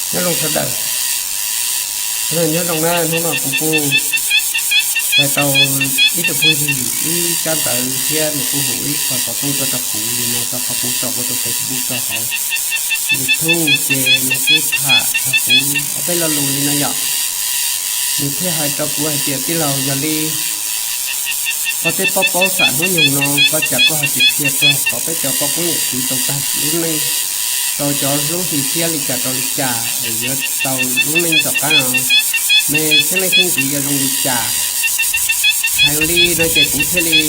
Nyob zoo sawv daws, nyob zoo na, hnub no kuv kuj tau ib tug phooj ywg ib tsab ntawv thiab nws kuj hu ib qho xov tooj tuaj rau kuv li no, rau qhov kuv tso kuv tus Facebook rau hauv YouTube ces nws kuj tham txog kuv ob peb lo lus li no yom. Nws thiaj hais rau kuv hais tias tij laug, yog li koj tej poj paub xam hnub nyoog no koj cas koj ho tsis qhia txog qhov peb cov poj koob yawm txwv tau tag lub neej, tau cov hlub hli thiab li cas rau li cas es yuav tau lub neej tom qab no, me xeeb leej xeeb ntxwv yuav zoo li cas. Hais li no ces kuv thiaj li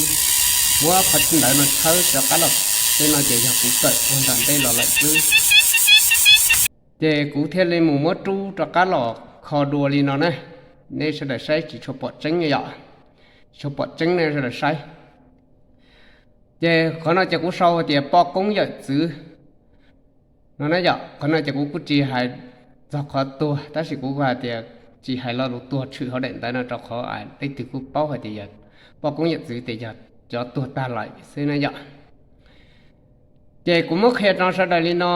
muab qhov ntawd no tshawb rov qab los. Tej no ces yog kuv kawm ua nram ntej los lawm xwb. Ces kuv thiaj li mus muab rub rov qab los kho dua li no na. Nej sawv daws saib tsis tshua pom tseeb yom, tsis tshua pom tseeb nej sawv daws saib. Ces qhov no ces kuv sau tias poj koob yawm txwv no na yom. Qhov no ces kuv kuj tsis hais txog qhov tuag tab sis kuv hais tias tsis hais lo lus tuag tshwm hauv daim ntawv no rau qhov leej twg kuj paub hais tias yog poj koob yawm txwv ces yog cov tuag tag lawm xwb na yom. Ces kuv muab qhia rau sawv daws li no,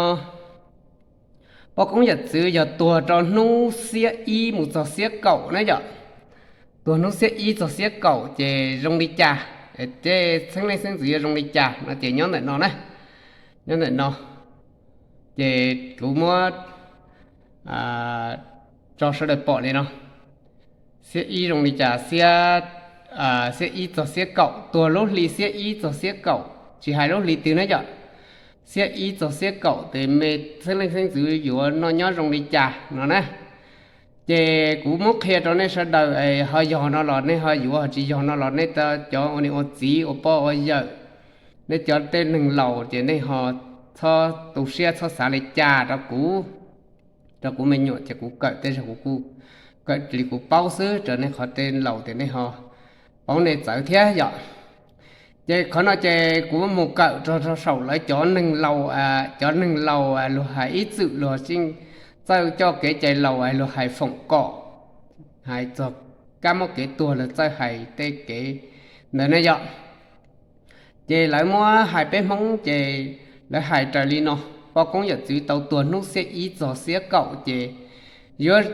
poj koob yawm txwv yog tuag rau hnub xiab ib mus txog xiab kaum na yom. Tuag hnub xiab ib txog xiab kaum ces zoo li cas, tej xeeb leej xeeb ntxwv yuav zoo li cas no ces nyob ntawm no na. Nyob ntawm no ces kuv muab tso sawv daws pom li no. Xiab ib zoo li cas, xiab ib txog xiab kaum, tuag lub hli xiab ib txog xiab kaum, tsis hais lub hli twg na yom. Xiab ib txog xiab kaum ces me xeeb leej xeeb ntxwv yuav noj nyob zoo li cas no na. Ces kuv muab qhia rau nej sawv daws es ho yog no los nej ho yuav, ho tsis yog no los nej cov ua niam ua txiv ua poj ua yawm, nej cov tej neeg laus ces nej ho txhob tu siab txhob xav li cas rau kuv, rau kuv me nyuam ces kuv kawm tej zaum kuv kuj kawm li kuv paub xwb, rau nej qhov tej laus ces nej ho paub nej txawv thiab yom. Ces qhov no ces kuv mus kawm rau rau saum lawv cov neeg laus, cov neeg laus luag hais ib txwm luag txawj coj kev cai laus luag hais foom kom, hais txog kab mob kev tuag luag txawj hais tej kev ntawd na yom. Ces lawv muab hais peb Hmoob ces lawv hais raws li no, poj koob yawm txwv tau tuag hnub xiab ib txog xiab kaum ces yuav,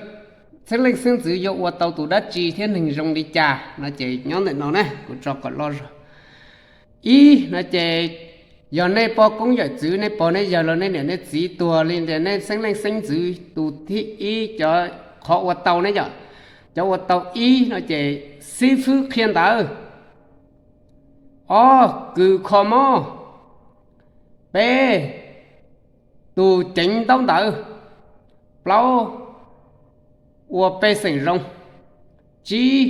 xeeb leej xeeb ntxwv yuav ua tau tus dab tsi thiab neeg zoo li cas no ces nyob ntawm no na kuv tso kom loj zog. Ib no ces yog nej poj koob yawm txwv nej pog nej yawg los nej niam nej txiv tuag li ntawd, nej xeeb leej xeeb ntxwv tus thib ib cov qhov ua tau ne yom, cov ua tau ib no ces xib fwb qhia ntawv, ob kws kho mob, peb tus ceev ntaub ntawv, plaub ua pej xeem zoo, tsib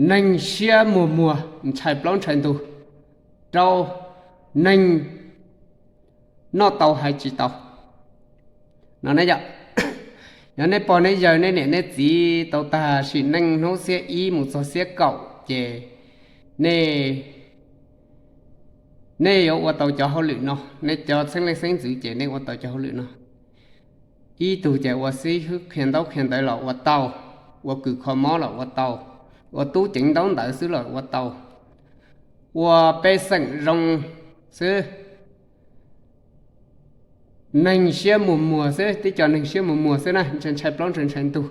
neeg siab muag muag ntshai plaub ntshai ntug, rau neeg noj tau hais tsis tau no ne yom. Yog nej pog nej yawg nej niam nej txiv tau tag sim neej hnub xiab ib mus txog xiab kaum ces nej, nej yuav ua tau cov hauj lwm no, nej cov xeeb leej xeeb ntxwv ces nej ua tau cov hauj lwm no. Ib tug ces ua xib hwb qhia ntaub qhia ntawv los ua tau, ua kws kho mob los ua tau, ua tub ceev ntaub ntawv xwb los ua tau, ua pej xeem zoo xwb, neeg siab muag muag xwb, tib co neeg siab muag muag xwb na, ntshai ntshai plaub ntshai ntshai ntug.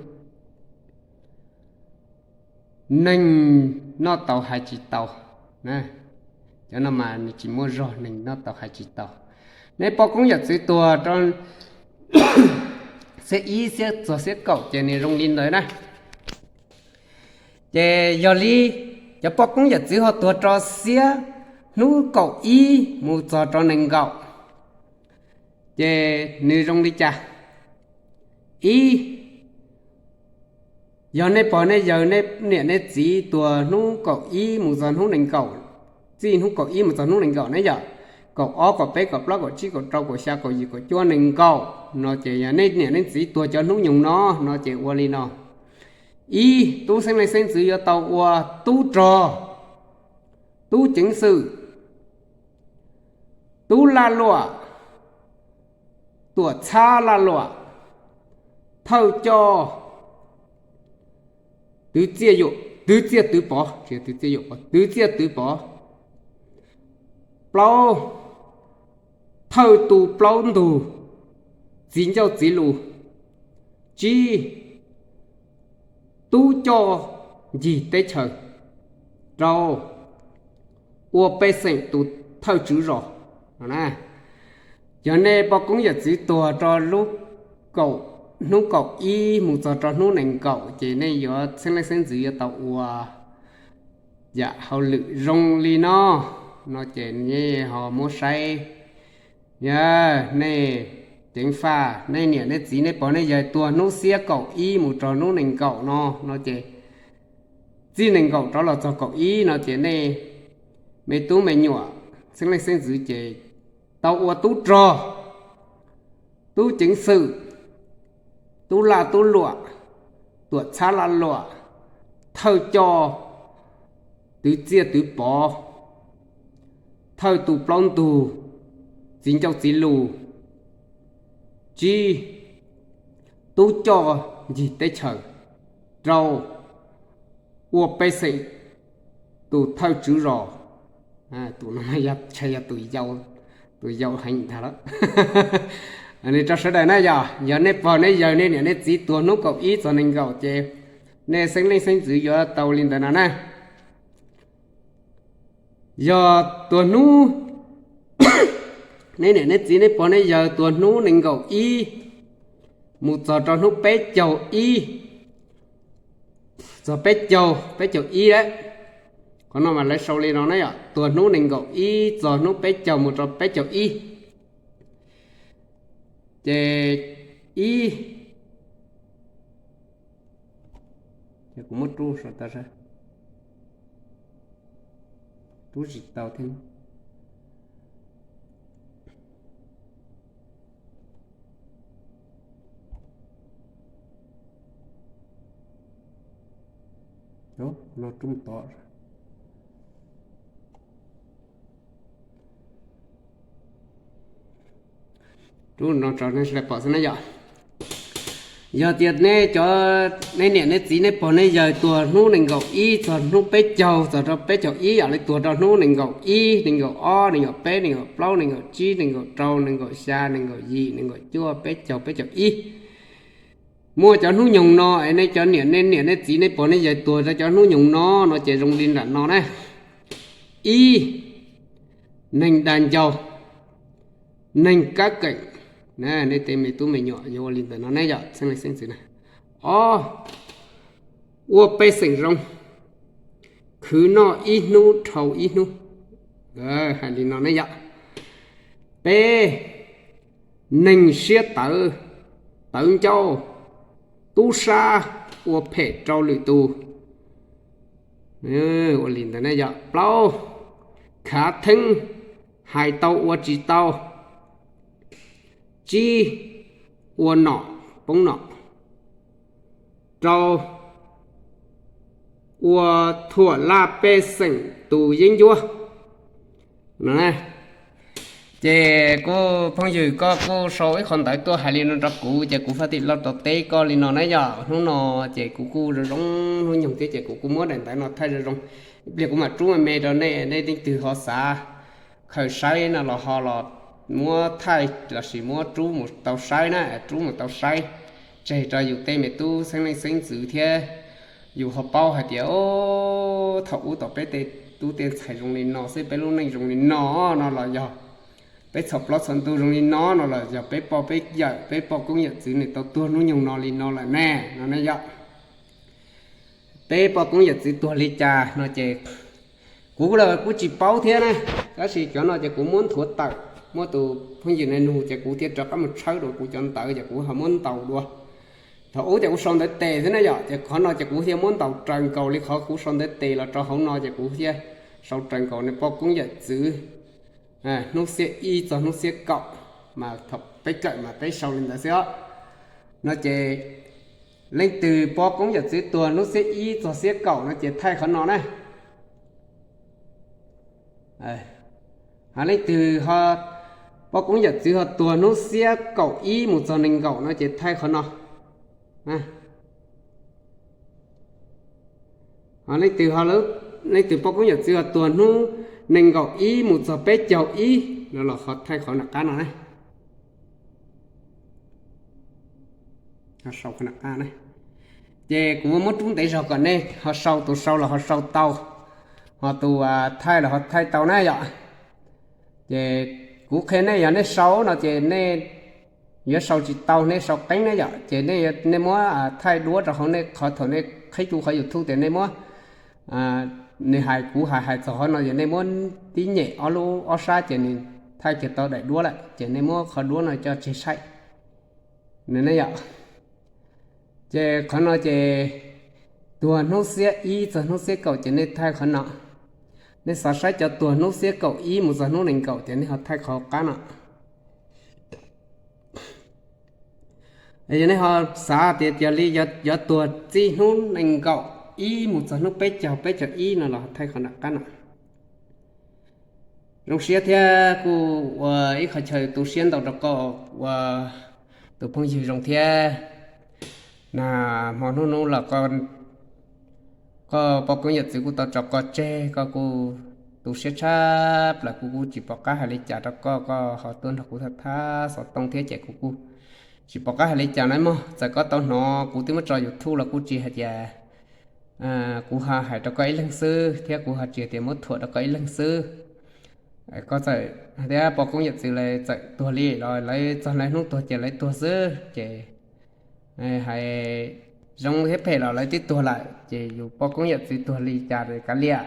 Neeg noj tau hais tsis tau. Cov no mas nws tsis muaj zog, neeg noj tau hais tsis tau. Nej poj koob yawm txwv tuag rau xiab ib xiab txog xiab kaum ces nws zoo li ntawd na. Ces yog li cov poj koob yawm txwv ho tuag rau xiab hnub kaum ib mus txog rau nees nkaum, ces nws zoo li cas? Ib, yog nej pog nej yawg nej niam nej txiv tuag hnub kaum ib mus txog hnub nees nkaum, txij hnub kaum ib mus txog hnub nees nkaum ne yom, kaum ob kaum peb kaum plaub kaum tsib kaum rau kaum xya kaum yim kaum cuaj nees nkaum no ces yog nej niam nej txiv tuag cov hnub nyoog no no ces ua li no. Ib, tub xeeb leej xeeb ntxwv yuav tau ua tub rog, tub ceev xwm, tub laj luam, tuam txhab laj luam, thawj coj, twv txiaj twv pov, twv txiaj twv pov. Plaub, thawj tu plaub ntug, txiv ncauj txiv lus. Tsib, tub coj ncig teb chaws. Rau, ua pej xeem tus thawj tswv zos. Yog nej poj koob yawm txwv tuag rau lub kaum, hnub kaum ib mus txog rau hnub nees nkaum ces nej yuav xeeb leej xeeb ntxwv yuav tau ua yam hauj lwm zoo li no no ces nej ho muab saib. Yog nej ceev faj, nej niam nej txiv nej pog nej yawg tuag hnub xiab kaum ib mus rau hnub nees nkaum no no ces txij nees nkaum rov los txog kaum ib no ces nej me tub me nyuam xeeb leej xeeb ntxwv ces tau ua tub rog, tub ceev xwm, tub laj tub luam, tuam txhab laj luam, thawj coj, twv txiaj twv pov, thawj tu plaub ntug, txiv ncauj txiv lus. Tsib, tub coj ncig teb chaws. Rau, ua pej xeem tus thawj tswv zos. Tus no ntshai yog tus yau heev ntag lawm. Nws rau sawv daws na yog, yog nej pog nej yawg nej niam nej txiv tuag hnub kaum ib txog nees nkaum ces nej xeeb leej xeeb ntxwv yuav tau li ntawd no na. Yog tuag hnub, nej niam nej txiv nej pog nej yawg tuag hnub nees nkaum ib mus txog rau hnub peb caug ib, txog peb caug, peb caug ib lawm. Qhov no mas lawv sau li no na yom, tuag hnub nees nkaum ib txog hnub peb caug mus rau peb caug ib. Ces ib, ces kuv muab rub saum tas, rub tsis tau thiab. Los rub tod. Rub no tso nej sawv daws pom xwb na yom. Yog tias nej cov, nej niam nej txiv nej pog nej yawg tuag hnub nees nkaum ib txog hnub peb caug, txog rau peb caug ib, yog li tuag rau hnub nees nkaum ib, nees nkaum ob, nees nkaum peb, nees nkaum plaub, nees nkaum tsib, nees nkaum rau, nees nkaum xya, nees nkaum yim, nees nkaum cuaj, peb caug, peb caug ib, muaj cov hnub nyoog no es nej cov niam, nej niam nej txiv nej pog nej yawg tuag rau cov hnub nyoog no no ces zoo li nram no na. Ib, neeg dag ncauj, neeg kab keem. Nej tej me tub me nyuam yuav ua li ntawm no ne yom, xeeb leej xeeb ntxwv na. Ob, ua pej xeem zoo, khwv noj ib hnub dhau ib hnub. Hais li no ne yom. Peb, neeg siab tawv, tawv ncauj, tub sab, ua phem rau lwm tus. Ua li ntawd ne yom. Plaub, khav theeb, hais tau ua tsis tau. Tsib, ua nom poob nom. Rau, ua thuam laj pej xeem tus yeeb ncuab. Ces kuj phooj ywg koj kuj sau ib qho ntawv tuaj hais li no rau kuv ces kuv faj tim loj rau teb koj li no na yom. Hnub no ces kuv kuj zoo zoo hnub nyoog thiab ces kuv kuj muab daim ntawv no thaij zoo zoo. Ib pliag kuv mam rub me me rau nej, nej leej twg ho xav khaws saib no los ho los muab thaij lossis muab rub mus tau saib na, rub mus tau saib tseg rau yus tej me tub xeeb leej xeeb ntxwv thiab yus ho paub hais tias, o, thaum ub tom peb tej tub tej ntxhais zoo li no xwb, peb lub neej zoo li no no los yog peb txhom plaub txhom ntug zoo li no no los yog peb poj peb yawm, peb poj koob yawm txwv nws tau tuag hnub nyoog no li no lawm ne, no ne yom. Peb poj koob yawm txwv tuag li cas no ces kuv los kuj tsis paub thiab na, tab sis cov no ces kuv muab nthuav tawm, muaj tus phooj ywg no nug ces kuv thiaj rov qab mus tshawb dua kuv cov ntawv ces kuv ho muab ntaus dua. Thaum ub ces kuv sau ntawv tes thiab na yom, ces qhov no ces kuv thiaj muab ntaus raws nkaus li qhov kuv sau ntawv tes los rau hauv no ces kuv thiaj sau raws nkaus nej poj koob yawm txwv hnub xiab ib txog hnub xiab kaum, mas thaum peb kawm mas peb sau li ntawd xwb os. No ces leej twg poj koob yawm txwv tuag hnub xiab ib txog xiab kaum no ces thaij qhov no na. Hos leej twg ho poj koob yawm txwv ho tuag hnub xiab kaum ib mus txog nees nkaum no ces thaij qhov no. Hos leej twg, leej twg poj koob yawm txwv ho tuag hnub nees nkaum ib mus txog peb caug ib no los ho thaij qhov nram qab no na. Ces kuv muab rub ntev zog kom nej ho sau, tus sau los ho sau tau, ho tus thaij los ho thaij tau na yom. Ces kuv qhia nej, yog nej sau no ces nej yuav sau tsis tau, nej sau qeeb ne yom, ces nej muab thaij duab rau hauv nej qhov thaum nej qhib rau qhov YouTube tias nej muab, nws hais kuv hais hais txog qhov no ces nej muab tib nyem ob lub ob sab ces nws thaij kiag tau daim duab lawm ces nej muab qhov duab no coj tseg saib. Nws ne yom. Ces qhov no ces tuag hnub xiab ib txog hnub xiab kaum ces nej thaij qhov no. Nej xav saib cov tuag hnub xiab kaum ib mus txog hnub nees nkaum ces nej ho thaij qhov qab no. Yog nej ho xav tias yog li yuav tuag txij hnub nees nkaum ib mus txog hnub peb caug, peb caug ib no los thaij qhov nram qab no. Zoo siab thiab kuj ua ib qho chaw tu siab ntau rau koj ua tus phooj ywg zoo thiab. Na, hmo hnub nub los koj poj koob yawm txwv kuj tau tso koj tseg, koj kuj tu siab tshaj plaws, kuv kuj tsis pom qab hais li cas rau koj, koj ho tuaj nrog kuv thab thab xov tooj thiab ces kuv kuj tsis pom qab hais li cas na mog. Txawm koj tau hnov kuv twb muab tso YouTube los kuj tsis hais tias kuv ho hais rau koj ib leeg xwb thiab kuv ho tsis hais tias muab thuam rau koj ib leeg xwb. Koj txawm hais tias poj koob yawm txwv lawv txawm tuag li los lawv txog lawv hnub tuag ces lawv tuag xwb ces hais zoo thiab phem los lawv twb tuag lawm ces yus poj koob yawm txwv tuag li cas kav liam.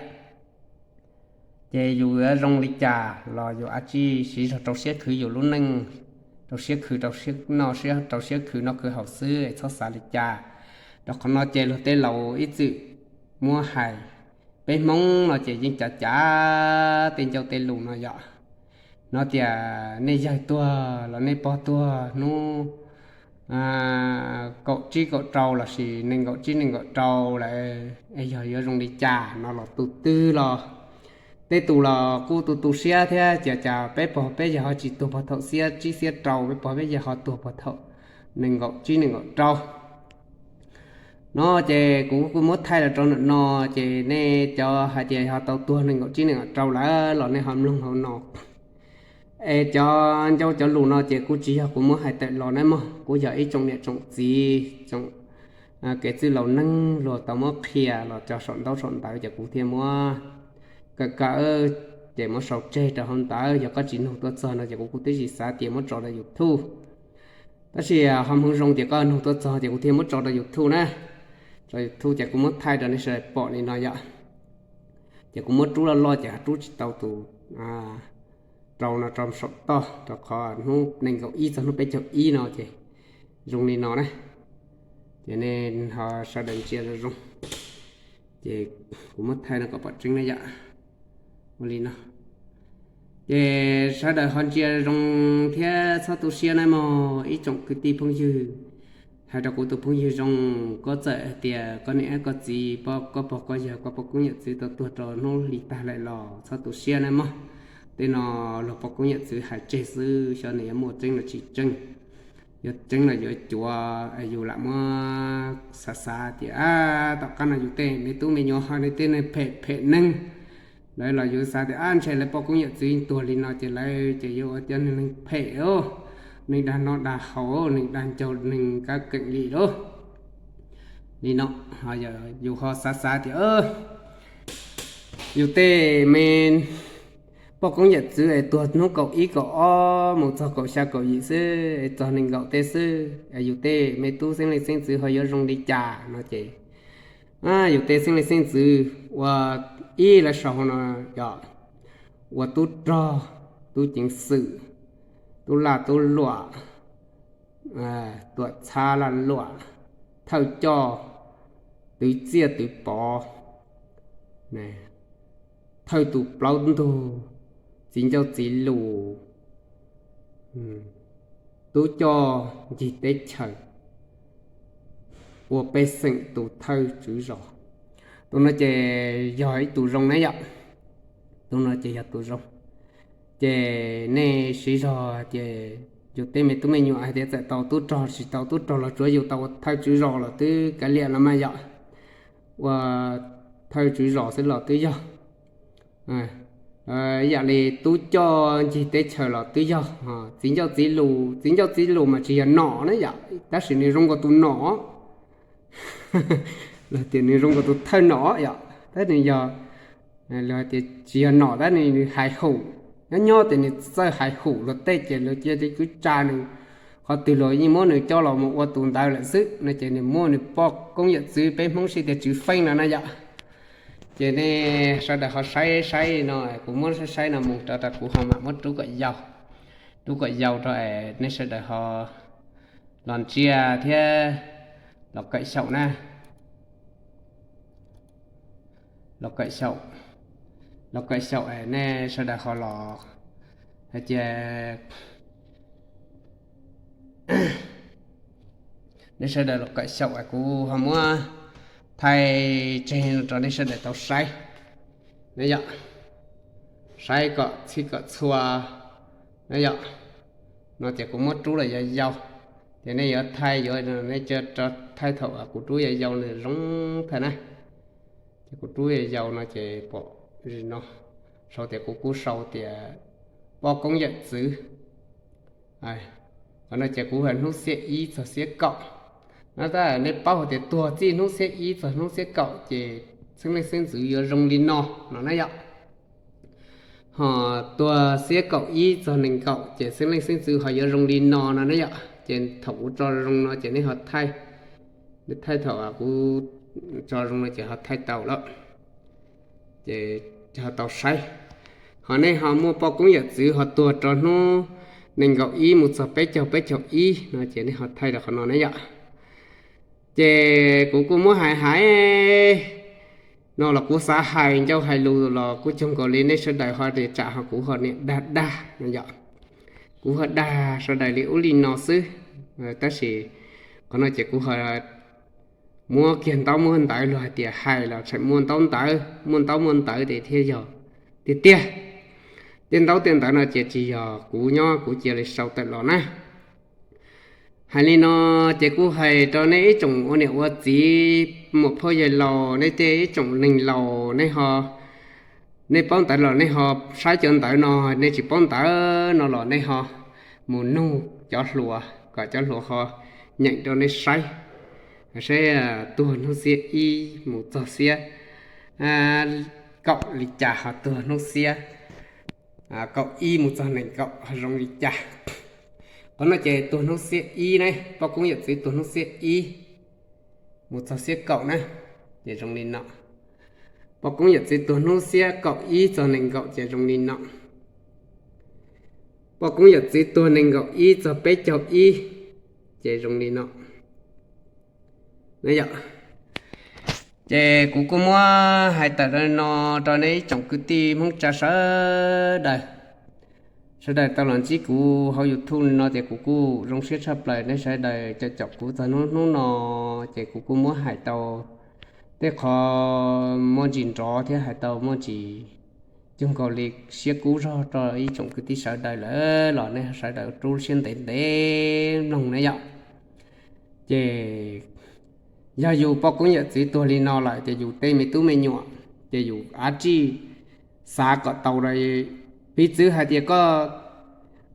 Ces yus yuav zoo li cas los yus a tsij siv zog rau siab khwv yus lub neej, rau siab khwv, rau siab noj, rau siab khwv noj khwv haus xwb es txhob xav li cas. Rau qhov no ces luag tej laus ib txwm muab hais, peb Hmoob no ces yeej cav cav tej ncauj tej lus no yom. No tias nej yawg tuag los nej pog tuag hnub kaum tsib kaum rau lossis nees nkaum tsib nees nkaum rau lawm es yog yuav zoo li cas no los tus twg los tej tus los kuj tu tu siab thiab, cas cas peb pog peb yawg ho tsis tuag puag thaum xiab tsib xiab rau, peb pog peb yawg ho tuag puag thaum nees nkaum tsib nees nkaum rau. No ces kuv kuj muab thaij los rau ntawm no, ces nej cov hais tias ho tau tuag nees nkaum tsib nees nkaum rau lawm los nej ho mloog hauv no. Es cov ncauj cov lus no ces kuj tsis yog kuv muab hais tawm los na mog, kuj yog ib tsoom niam tsoom txiv, tsoom kev txwj laus neeg luag tau muab qhia los tso saum ntaub saum ntawv ces kuv thiaj muab kawm kawm, ces muab sau tseg rau hauv ntawd. Yog koj tsis nug tuaj txog no ces kuv kuj twb tsis xav tias muab tso rau YouTube. Tab sis ho hmoov zoo tias koj nug tuaj txog ces kuv thiaj muab tso rau YouTube na. Rau YouTube ces kuv muab thaij rau nej sawv daws pom li no yom. Ces kuv muab rub loj loj ces ho rub tsis tau tus rau no rau saum toj, rau qhov hnub nees nkaum ib txog hnub peb caug ib no ces zoo li no na. Ces nej ho sawv daws ntsia zoo zoo. Ces kuv muab thaij no kom pom tseeb na yom. Ua li no ces sawv daws ho ntsia zoo thiab txhob tu siab na mog ib tsoom kwv tij phooj ywg. Hais rau kuv tus phooj ywg zoo, koj txawm hais tias koj niam koj txiv, koj pog koj yawg, koj poj koob yawm txwv tau tuag rau hnub hli tag lawm los txhob tu siab na mog. Tej no luag poj koob yawm txwv hais tseg xwb, xyov nws yuav muaj tseeb los tsis tseeb. Yuav tseeb los yuav cuav, yus lam muab xav xav tias tom qab no yus tej me tub me nyuam ho tej neeg phem phem neeg, Lawv los yuav xav tias ab ntshe lawv poj koob yawm txwv tuag li no ces lawv ces yuav ua tias neeg phem lauj, neeg dag noj dag haus, neeg dag ncaug neeg kab keem li lauj. Li no, yus ho xav xav tias yus tej me poj koob yawm txwv es tuag hnub kaum ib kaum ob mus txog kaum xya kaum yim xwb es txog nees nkaum tej xwb es yus tej me tub xeeb leej xeeb ntxwv ho yuav zoo li cas no ces yus tej xeeb leej xeeb ntxwv ua ib lawv sau no yog ua tub rog, tub ceev xwm, tub laj tub luam, tuam txhab laj luam, thawj coj, twv txiaj twv pov, thawj tus plaub ntug, txiv ncauj txiv lus, tub coj ncig teb chaws, ua pej xeem tus thawj tswv zos. Tus no ces yog ib tus zoo na yom. Tus no ces yog tus zoo. Ces nej siv zog ces yus tej me tub me nyuam hais tias txawm tau tub rog tsis tau tub rog los tsuav yus tau ua thawj tswv zos los twb kav liam los mas yom. Ua thawj tswv zos xwb los twb yog. Ib yam li tub coj ncig teb chaws los twb yog, txiv ncauj txiv lus, txiv ncauj txiv lus mas tsis yog nom na yom, tab sis nws zoo nkaus tus nom. Los tias nws zoo nkaus tus thawj nom yom, tab nws yog, los tias tsis yog nom tab nws hais hum, nyob nyob tias nws txawj hais hum luag tej ces luag cia li kwv tsa nws, qhov twg luag yeej muab nws coj los mus ua tus ntawd lawm xwb no ces nws muaj nws poj koob yawm txwv peb Hmoob siv tias tswv feej no na yom. Ces nej sawv daws ho saib saib no, kuv muab saib saib no mus rau rau kuv ho mam muab rub kom yau, rub kom yau rau es nej sawv daws ho los ntsia thiab los kawm xyaum na. Los kawm xyaum, los kawm xyaum es nej sawv daws ho los hais tias nej sawv daws los kawm xyaum es kuv ho muab thaij tseg rau nej sawv daws tau saib na yom. Saib kom txhij kom txhua na yom. No ces kuv muab rub los yog yau, ces nej yuav thaij yuav nej cia rau thaij thaum kuv rub yog yau nws zoo thaij na. Ces kuv rub yog yau no ces pom zim no, sau tias kuv kuj sau tias poj koob yawm txwv. Qhov no ces kuv hais hnub xiab ib txog xiab kaum. No tab nej paub hais tias tuag txij hnub xiab ib txog hnub xiab kaum ces xeeb leej xeeb ntxwv yuav zoo li no no na yom. Ho tuag xiab kaum ib txog nees nkaum ces xeeb leej xeeb ntxwv ho yuav zoo li no no na yom. Ces thaum kuv tso zoo no ces nej ho thaij, thaij thaum kuv tso zoo no ces ho thaij tau lawm, ces ho tau saib. Ho nej ho muaj poj koob yawm txwv ho tuag rau hnub nees nkaum ib mus txog peb caug peb caug ib no ces nej ho thaij rau qhov no na yom. Ces kuv kuj muab hais hais no los kuv xav hais ncauj hais lus los kuj cuag nkaus li nej sawv daws ho tias tsam ho kuv ho niam dag dag no yom. Kuv ho dag sawv daws li ub li no xwb, tab sis qhov no ces kuv ho muab kiag ntaub muab ntawv, luag hais tias hais los tseem muaj ntaub ntawv, muaj ntaub muaj ntawv ces thiaj yog tiag tiag. Tej ntaub tej ntawv no ces tsis yog kuv nyob kuv cia li sau tawm los na. Hais li no ces kuj hais rau nej ib tsoom ua niam ua txiv, muam phauj yawg laus, nej tej ib tsoom neeg laus, nej ho, nej paub ntawv los nej ho saib cov ntawv no, nej tsis paub ntawv no los nej ho mus nug cov hluas kom cov hluas ho nyeem rau nej saib, saib tuag hnub xiab ib mus txog xiab kaum li cas, ho tuag hnub xiab kaum ib mus txog nees nkaum ho zoo li cas. Qhov no ces tuag hnub xiab ib ne, poj koob yawm txwv tuag hnub xiab ib mus txog xiab kaum na, ces zoo li no. Poj koob yawm txwv tuag hnub xiab kaum ib txog nees nkaum ces zoo li no. Poj koob yawm txwv tuag nees nkaum ib txog peb caug ib ces zoo li no. Yog, ces kuv kuj muab hais tawm no rau nej ib tsoom kwv tij Hmoob tsa sawv daws. Sawv daws tau los ntsib kuv hauv YouTube no ces kuv kuj zoo siab tshaj plaws nej sawv daws caum caum kuv txog hnub hnub no, ces kuv kuj muab hais tau tej qho muaj ntsis nrov thiab hais tau muaj ntsis cuag nkaus li siab kub zog rau ib tsoom kwv tij sawv daws lawm los nej sawv daws rub siab ntev ntev mloog na yom. Ces yog yus poj koob yawm txwv tuag li no lawm ces yus tej me tub me nyuam ces yus av tsij xav kom tau. Piv txwv hais tias koj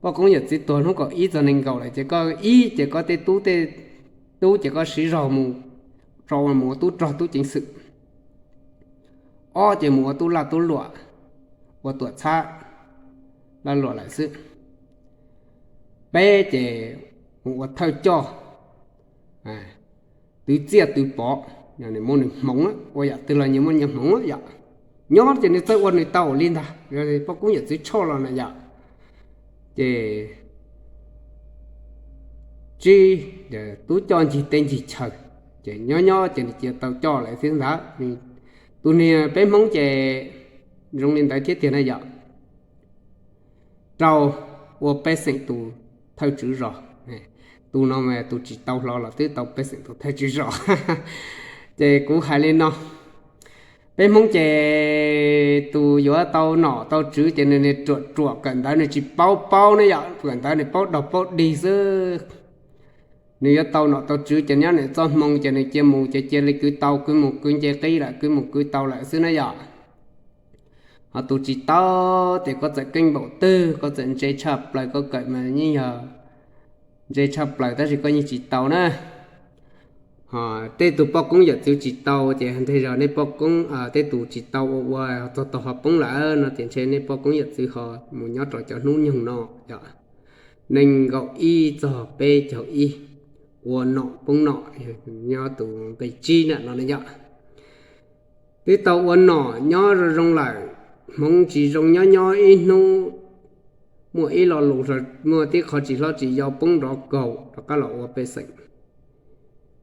poj koob yawm txwv tuag hnub kaum ib txog nees nkaum lawm ces koj ib ces koj tej tub tej tub ces koj siv zog mus tso mus ua tub rog tub ceev xwm, ob ces mus ua tub laj tub luam, ua tuam txhab laj luam lawm xwb, peb ces mus ua thawj coj twv txiaj twv pov, muaj nws hmoov, ua yam twg los nyias muaj nyias hmoov yom. Nyob ces nws txawj ua nws tau li ntag, poj koob yawm txwv tshoj los na yom. Ces tsib, tub coj ncig teb ncig chaw, ces nyob nyob ces nws cia tau coj lawm xwb ntag. Tus niag peb Hmoob ces zoo li ntawd thiab tiag na yom. Rau ua pej xeem tus thawj tswv zos, tus no mas tus tsis tau hlo los twb tau pej xeem tus thawj tswv zos. Ces kuv hais li no, peb Hmoob ces tus yuav tau nom tau tswv ces nws ruam ruam kawm ntawv nws tsis paub paub ne yom, kawm ntawv nws paub dog paub dig xwb. Nws yuav tau nom tau tswv ces nyob nws txoj hmoo ces nws cia mus ces cia li kwv tau, kwv mus kwv nce qib lawm, kwv mus kwv tau lawm xwb na yom. Ho tus tsis tau, ces koj txawm keej npaum twg, koj txawm ntse tshaj plaws, koj kawm mas yeej yog ntse tshaj plaws tab sis koj yeej tsis tau na. Ho tej tus poj koob yawm txwv tsis tau ces ntshe yog nej poj koob tej tus tsis tau ua ua txog tau ho poob lawm no ces ntshe nej poj koob yawm txwv ho mus nyob rau cov hnub nyoog no yom. Nees nkaum ib txog peb caug ib, ua nom poob nom, nyob tus nqe tsib na no ne yom. Twb tau ua nom nyob zoo zoo lawm, hmoov tsis zoo nyob nyob ib hnub, muaj ib lo lus, muaj tib qho tsis hlob tsis yau poob nrov kaus rov qab los ua pej xeem,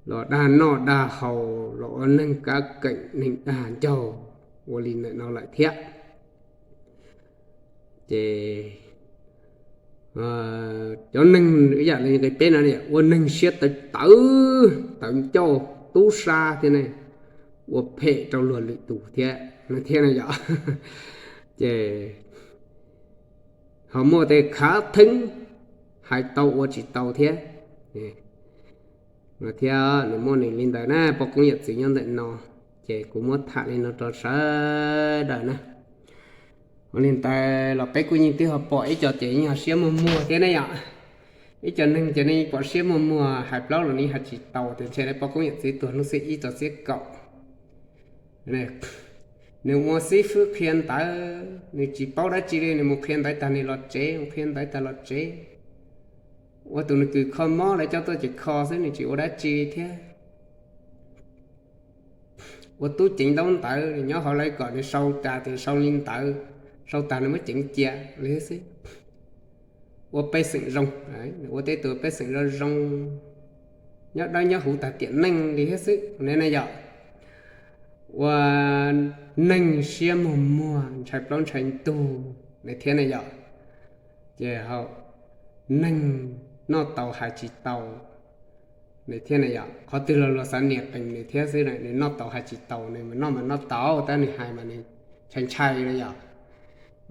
los dag noj dag haus, los ua neeg kav keem neeg dag ncaug, ua li ntawm no lawm thiab. Ces cov neeg ib yam li nqe peb no, ua neeg siab tawv tawv, tawv ncauj, tub sab thiab ne, ua phem rau luag lwm tus thiab no thiab no yom. Ces ho muaj tej khav theeb, hais tau ua tsis tau thiab. Thiab nws muaj nws li ntawd na, poj koob yawm txwv nyob ntawm no, ces kuv muab tham li no rau sawv daws na. Ua li ntawd los peb kuj yeej twb ho pom ib co ces yeej ho siab muag muag thiab ne yom. Ib co neeg ces nej pom siab muag muag, hais plaub los nws hais tsis tau, tiam sis nej poj koob yawm txwv tuag hnub xiab ib txog xiab kaum, nws ua xib fwb qhia ntawv, nws tsis paub dab tsi li, nws mus qhia ntawv tag nws los tsev, mus qhia ntawv tag los tsev. Ua tus nws kws kho mob lawv coj tuaj ces kho xwb, nws tsis ua dab tsi thiab. Ua tub ceev ntaub ntawv, nws nyob hauv lawv kom nws sau tas ces sau li ntawd, sau tas nws muab ceev cia li thiab xwb. Ua pej xeem zoo, ua tej tus pej xeem zoo zoo, nyob dawb nyob huv tag tiam neej li thiab xwb ne na yom. Ua neeg siab muag muag, ntshai plaub ntshai ntug ne thiab ne yom. Ces neeg noj tau hais tsis tau ne thiab ne yom. Qhov twg los luag xav nias qees nws thiab xwb, nws noj tau hais tsis tau, nws mas noj mas noj tau, tab nws hais mas nws ntshai ntshai na yom.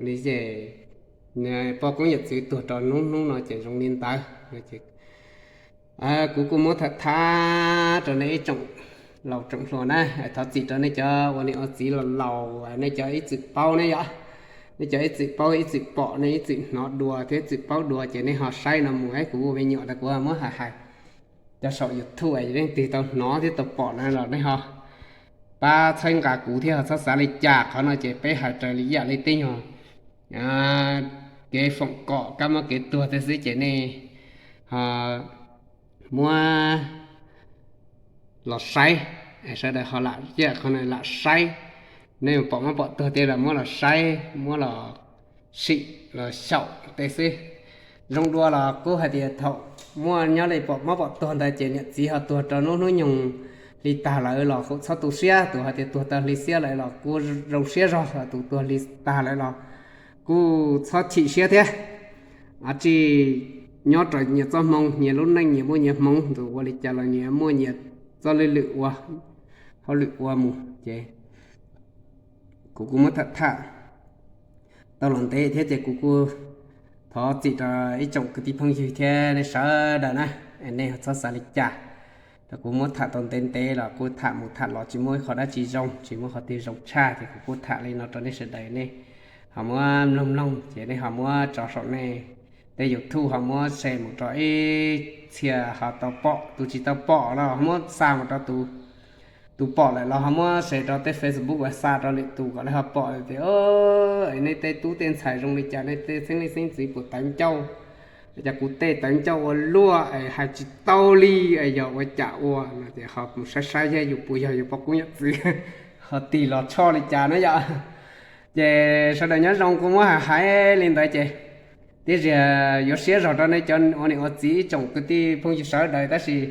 Li ces poj koob yawm txwv tuag rau hnub hnub no ces zoo li ntawd. Kuv kuj muab tham tham rau nej ib tsoom laus tsoom hluas na, thov txim rau nej cov ua niam ua txiv laus laus, nej cov ib txwm paub ne yom. Nej cov ib txwm paub ib txwm pom, nej ib txwm hnov dua thiab ib txwm paub dua ces nej ho saib no mus, kuv ua me nyuam ntawd kuv muab hais hais cov saum YouTube, leej twg tau hnov thiab tau pom na los nej ho pab txhawb nqa kuv thiab ho txhob xav li cas. Qhov no ces peb hais raws li ib yam li tej nyuag kev foom kom kab mob kev tuag tej xwb ces nej ho muab los saib, sawv daws ho lam cia qhov no lam saib. Nej pom mob pom tuag tej los muab los saib, muab los sim los xyaum tej xwb. Zoo dua los kuj hais tias thaum muaj nyob li pom mob pom tuag ntawd ces niam txiv ho tuag rau lub hnub nyoog hli tag lawm los kuj txhob tu siab, tus hais tias tuag tau hli xiab lawm los kuj zoo siab zog, tus tuag hli tag lawm los kuj txhob chim siab thiab. Tsis nyob rau nyias txoj hmoo, nyias lub neej nyias muaj nyias hmoov, tus ua li cas los nyias muaj nyias txoj lwm lwm ua, hauj lwm ua mus ces kuv kuj muab tham tham tau los ntev thiab ces kuv kuj thov txim rau ib tsoom kwv tij phooj ywg thiab nej sawv daws na, nej txhob xav li cas. Rau kuv muab tham tau ntev ntev los kuj tham mus tham los tsis muaj ib qho dab tsi zoo, tsis muaj qhov twg zoo tshaj ces kuv kuj tham li no rau nej sawv daws, nej ho muab mloog mloog ces nej ho muab tso saum nej tej YouTube, ho muab share mus rau ib txhia ho tau pom, tus tsis tau pom los ho muab xa mus rau tus, tus pom lawm los ho muab share rau tej Facebook uas xa rau lwm tus kom lawv ho pom tias, es nej tej tub tej ntxhais zoo li cas, nej tej xeeb leej xeeb ntxwv puas tawv ncauj, cas kuv tej tawv ncauj ua luaj es hais tsis tau li, es yog ua cas ua no ces ho mus saib saib yog yus puas yog yus poj koob yawm txwv ho tig los tshoj li cas na yom. Ces sawv daws nyob zoo, kuv muab hais hais li ntawd ces tib ziag yuav siab zog rau nej cov ua niam ua txiv ib tsoom kwv tij phooj ywg sawv daws, tab sis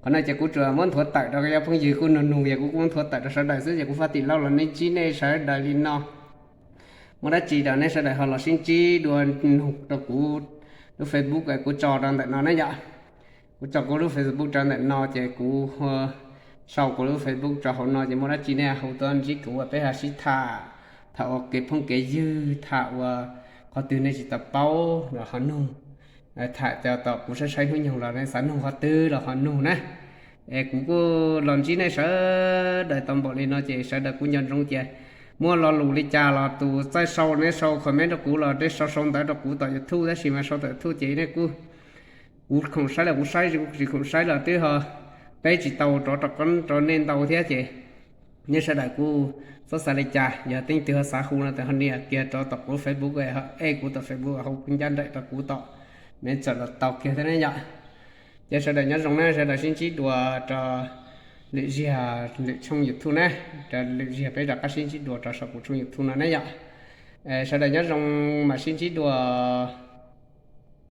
qhov no ces kuv tsuas muab nthuav tawm rau cov phooj ywg kuj nug nug, yog kuv kuj muab nthuav tawm rau sawv daws xwb, ces kuv Faj Tim Lauj los nej ntsib nej sawv daws li no. Muaj dab tsi los nej sawv daws ho los sib ntsib dua nug rau kuv lub Facebook kuv tso rau ntawm no ne yom. Kuv tso kuv lub Facebook rau ntawm no ces kuv sau kuv lub Facebook rau hauv no ces muaj dab tsi nej hu tuaj ntsib kuv ua peb ho sib tham, tham ua kev phooj kev ywg, tham ua qhov twg nej tsis tau paub los ho nug, tham cov tom kuv saib saib hnub nyoog los nej xav nug qhov twg los ho nug na. Es kuv kuj los ntsib nej sawv daws tau npaum li no ces sawv daws kuj nco ntsoov tias muaj lo lus li cas los tus txawj sau nej sau comment rau kuv los nej sau sau ntawv rau kuv tom YouTube, tab sis mas sau tom YouTube ces nej kuj, kuv khoom saib los kuv saib, kuv tsis khoom saib los twb ho, peb tsis tau rov rov qab rau nej ntau thiab ces nej sawv daws kuj txhob xav li cas, yog teej twg ho xav hu no ces ho nias kiag rau tom kuv Facebook, ho add kuv tom Facebook, hu kuv ncaj nraim rau kuv tom Messenger los tau kiag thiab ne yom. Ces sawv daws nyob zoo na, sawv daws sib ntsib dua rau lwm ziag, lwm tshooj YouTube na, rau lwm ziag peb rov qab sib ntsib dua rau saum kuv tshooj YouTube no ne yom. Sawv daws nyob zoo, mam sib ntsib dua